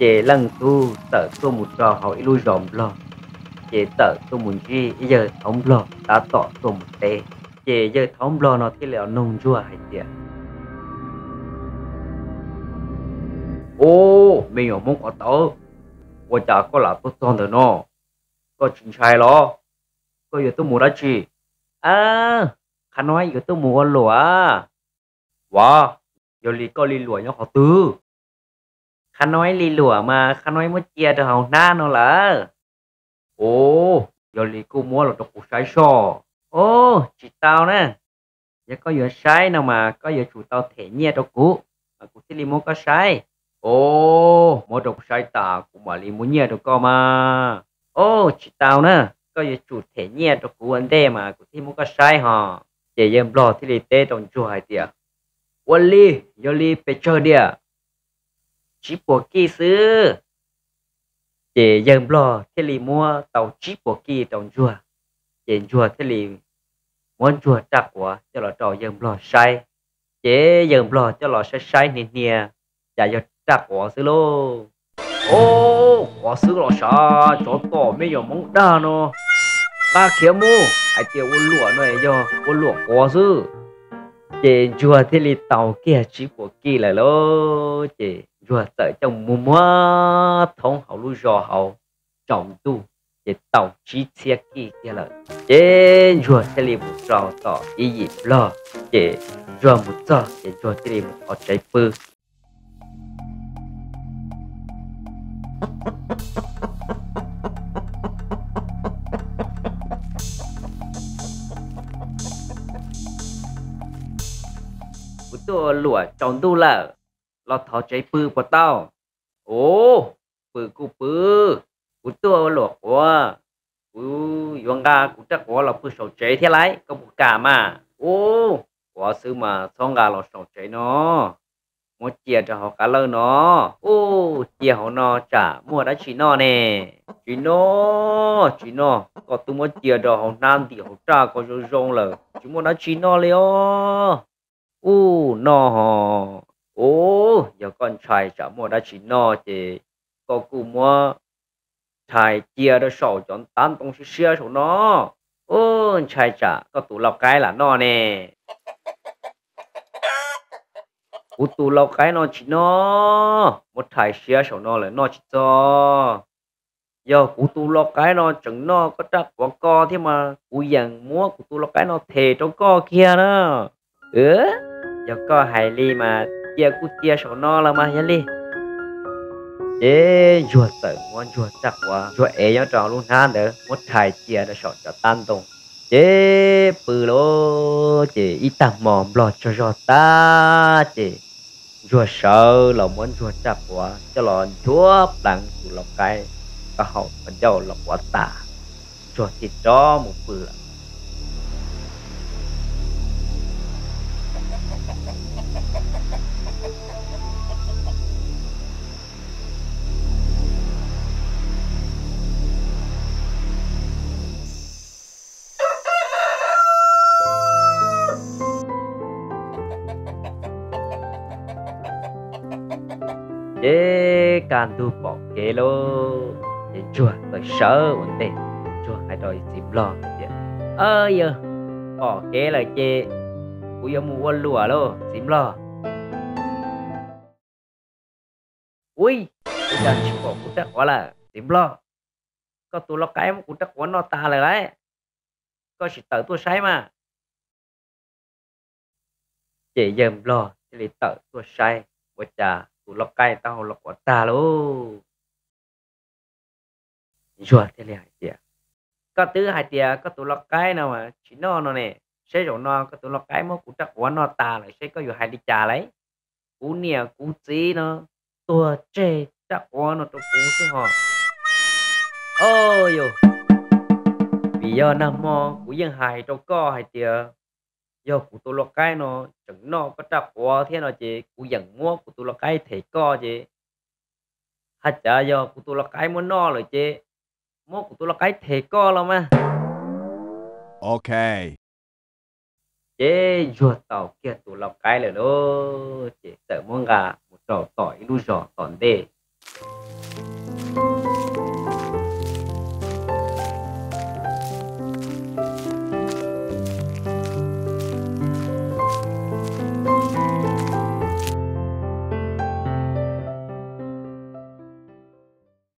Ces leej tub txawm tuaj mus rau hauv ib lub zos nplog, ces txawm tuaj mus ntsib ib yawg thaub nplog tab tom tuaj mus teb. Ces yawg thaub nplog no thiaj li noog ntsuag hais tias, Ub, me nyuam hmoob qhov tawv, ua cas koj lam tuaj txog ntawm no? Koj tsis ntshai los? Koj yuav tuaj mus dab tsi? Qhov no yuav tuaj mus ua luam. Ua, yog li koj li luam nyob qhov twg? Qhov no ib li luam mas qhov no ib muab cia rau hauv hnab no lawm. Ub, yog li koj muab los rau kuv saib soj. Ub, tsis tau na. Yog koj yuav saib no mas koj yuav tsum tau them nyiaj rau kuv, mas kuv thiaj li muab koj saib. Ub, muab rau kuv saib tas kuv mam li muab nyiaj rau koj mas. Ub, tsis tau na. Koj yuav tsum them nyiaj rau kuv ua ntej mas kuv thiaj muab koj saib hos. Ces yawg nplog thiaj li teb rau ntsuag hais tias, Ua li, yog li pes tsawg diam? Tsib puas kij xwb. Ces yawg nplog thiaj li muab tau tsib puas kij rau ntsuag. Ces ntsuag thiaj li muab ntsuag raj quav coj los rau yawg nplog saib. Ces yawg nplog coj los saib saib hnia hnia, cas yog raj quav xwb lauj. Ub, quav xwb los sav, tsov tom me nyuam hmoob dag no, nqa khiav mus, hais tias ua luam no yog ua luam quav xwb. Ces ntsuag thiaj li tau kiag tsib puas kij lawm lauj. Ces ntsuag txawm coj mus muag thoob hauv lub zos hauv, tsaus ntuj ces tau tsib txhiab kij kiag lawm. Ces ntsuag thiaj li mus rau tom ib yim nplog, ces ntsuag mus txog ces ntsuag thiaj li mus thov tsev pw. Kuv tuaj ua luam tsaus ntuj lawm, los thov tsev pw puas tau? Ub, pw kuj pw. Kuv tuaj ua luam quav, kuv yuav nqa kuv raj quav los pw saum tsev thiab lauj, koj puas kam mas? Ub, quav xwb mas txhob nqa los saum tsev no, muab cia rau hauv qab lawj no. Ub, cia hauv no tsam muaj dab tsi noj ne. Tsis noj, tsis noj, koj twb muab cia rau hauv hnab ntim hauv raj ko zoo zoo lawm, tsis muaj dab tsi noj li os. Ub, noj ho. Ub, yog koj ntshai tsam muaj dab tsi noj ces koj kuj muab rhais cia rau saum cov tav ntoo siab siab saum no. Ub, ntshai tsam koj tus lau qaib lam noj ne. Kuv tus lau qaib no tsis noj, muab rhais siab saum no lawm noj tsis txog. Yog kuv tus lau qaib no tseem noj koj raj quav ko thiab mas kuv yeem muab kuv tus lau qaib no them rau koj kiag na. Yog koj hais li mas cia kuj cia saum no los mas yog li. Ces ntsuag txawm muab ntsuag raj quav ntsuag ev nyob rau lub hnab ntawd muab rhais cia rau saum cov tav ntoo. Ces pw lawm ces ib tag hmo nplog tsaug zog tag ces ntsuag sawv los muab ntsuag raj quav coj los nchuav pleev tus lau qaib, kom haum qhov ncauj los quav tas, ntsuag thiaj rov mus pw lawm. Ces kaj ntug pom kev lauj, ces ntsuag txawm sawv ua ntej, ntsuag hais rau txiv nplog hais tias, Yawg, pom kev lawm ces kuv yuav mus ua luam lauj txiv nplog. Ui, ua cas tsis pom kuv raj quav lawm txiv nplog? Koj tus lau qaib muab kuv raj quav noj tas lawm lauj, koj sim tawm tuaj saib mas. Ces yawg nplog thiaj li tawm tuaj saib, ua cas tus lau qaib taub hau los quav tag lauj. Ntsuag thiaj li hais tias, koj twb hais tias koj tus lau qaib no tsis noj no ne, seb zaum no koj tus lau qaib muab kuv raj quav noj tas lawm seb koj yuav hais li cas lauj. Kuv niam kuv txiv no tuag tseg raj quav no rau kuv xwb hos. Au yus, vim yog nag hmo kuv yeej hais rau koj hais tias yog kuv tus lau qaib no tseem noj koj raj quav thiab no ces kuv yeem muab kuv tus lau qaib them koj ces, hais cas yog kuv tus lau qaib muab noj lawm ces muab kuv tus lau qaib them koj los mas. Ok. Ces ntsuag tau kiag tus lau qaib lawm lauj, ces txawm muab nqa mus rau tom ib lub zos tom ntej.